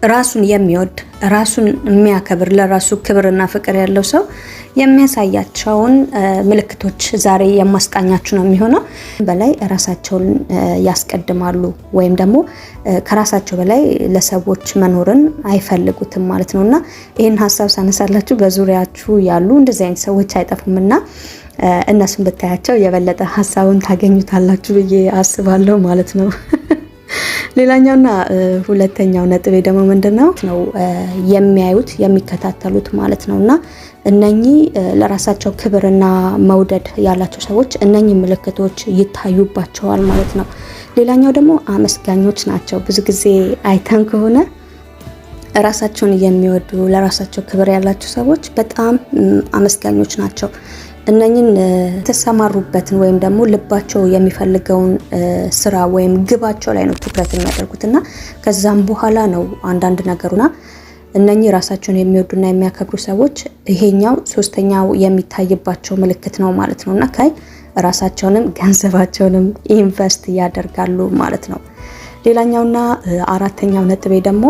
ራሱን የሚወድ፣ ራሱን የሚያከብር፣ ለራሱ ክብርና ፍቅር ያለው ሰው የሚያሳያቸውን ምልክቶች ዛሬ የማስቃኛችሁ ነው የሚሆነው። በላይ ራሳቸውን ያስቀድማሉ ወይም ደግሞ ከራሳቸው በላይ ለሰዎች መኖርን አይፈልጉትም ማለት ነው። እና ይህን ሀሳብ ሳነሳላችሁ በዙሪያችሁ ያሉ እንደዚህ አይነት ሰዎች አይጠፉም እና እነሱን ብታያቸው የበለጠ ሀሳቡን ታገኙታላችሁ ብዬ አስባለሁ ማለት ነው። ሌላኛውና ሁለተኛው ነጥቤ ደግሞ ምንድነው ነው የሚያዩት፣ የሚከታተሉት ማለት ነው። እና እነኚህ ለራሳቸው ክብርና መውደድ ያላቸው ሰዎች እነኚህ ምልክቶች ይታዩባቸዋል ማለት ነው። ሌላኛው ደግሞ አመስጋኞች ናቸው። ብዙ ጊዜ አይተን ከሆነ ራሳቸውን የሚወዱ፣ ለራሳቸው ክብር ያላቸው ሰዎች በጣም አመስጋኞች ናቸው። እነኝን የተሰማሩበትን ወይም ደግሞ ልባቸው የሚፈልገውን ስራ ወይም ግባቸው ላይ ነው ትኩረት የሚያደርጉት እና ከዛም በኋላ ነው አንዳንድ ነገሩና እነኚህ ራሳቸውን የሚወዱና የሚያከብሩ ሰዎች ይሄኛው ሶስተኛው የሚታይባቸው ምልክት ነው ማለት ነው። እና ከይ ራሳቸውንም ገንዘባቸውንም invest ያደርጋሉ ማለት ነው። ሌላኛውና አራተኛው ነጥቤ ደግሞ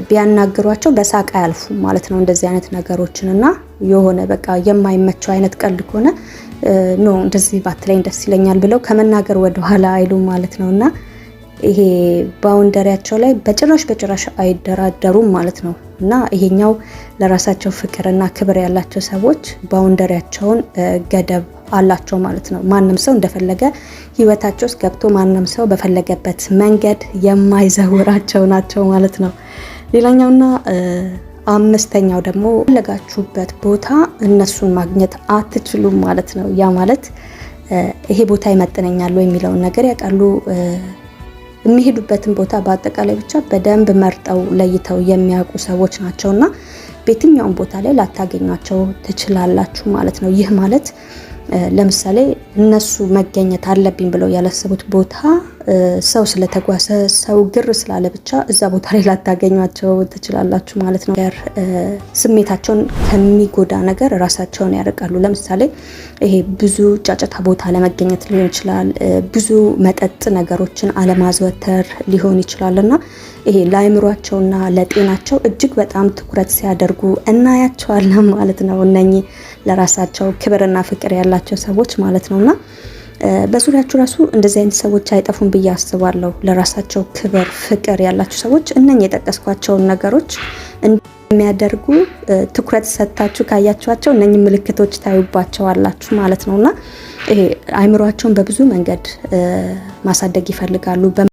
ቢያናግሯቸው በሳቅ አያልፉም ማለት ነው። እንደዚህ አይነት ነገሮችን እና የሆነ በቃ የማይመቸው አይነት ቀልድ ከሆነ "No፣ እንደዚህ ባትለኝ ደስ ይለኛል" ብለው ከመናገር ወደኋላ አይሉም ማለት ነው። እና ይሄ boundary ያቸው ላይ በጭራሽ በጭራሽ አይደራደሩም ማለት ነው። እና ይሄኛው ለራሳቸው ፍቅርና ክብር ያላቸው ሰዎች boundary ያቸውን ገደብ አላቸው ማለት ነው። ማንም ሰው እንደፈለገ ህይወታቸው ውስጥ ገብቶ ማንም ሰው በፈለገበት መንገድ የማይዘውራቸው ናቸው ማለት ነው። ሌላኛውና አምስተኛው ደግሞ ፈለጋችሁበት ቦታ እነሱን ማግኘት አትችሉም ማለት ነው። ያ ማለት ይሄ ቦታ ይመጥነኛል የሚለውን ነገር ያውቃሉ። የሚሄዱበትን ቦታ በአጠቃላይ ብቻ በደንብ መርጠው ለይተው የሚያውቁ ሰዎች ናቸው እና በየትኛውም ቦታ ላይ ላታገኟቸው ትችላላችሁ ማለት ነው። ይህ ማለት ለምሳሌ እነሱ መገኘት አለብኝ ብለው ያላሰቡት ቦታ ሰው ስለተጓዘ፣ ሰው ግር ስላለ ብቻ እዛ ቦታ ላይ ላታገኟቸው ትችላላችሁ ማለት ነው። ስሜታቸውን ከሚጎዳ ነገር ራሳቸውን ያርቃሉ። ለምሳሌ ይሄ ብዙ ጫጫታ ቦታ ለመገኘት ሊሆን ይችላል፣ ብዙ መጠጥ ነገሮችን አለማዘወተር ሊሆን ይችላል። እና ይሄ ለአእምሯቸውና ለጤናቸው እጅግ በጣም ትኩረት ሲያደርጉ እናያቸዋለን ማለት ነው። እነኚህ ለራሳቸው ክብርና ፍቅር ያላቸው ሰዎች ማለት ነውና በዙሪያችሁ ራሱ እንደዚህ አይነት ሰዎች አይጠፉም ብዬ አስባለሁ። ለራሳቸው ክብር፣ ፍቅር ያላቸው ሰዎች እነኚህ የጠቀስኳቸውን ነገሮች እንደሚያደርጉ ትኩረት ሰጥታችሁ ካያችኋቸው እነኚህ ምልክቶች ታዩባቸዋላችሁ ማለት ነውና ይሄ አይምሯቸውን በብዙ መንገድ ማሳደግ ይፈልጋሉ።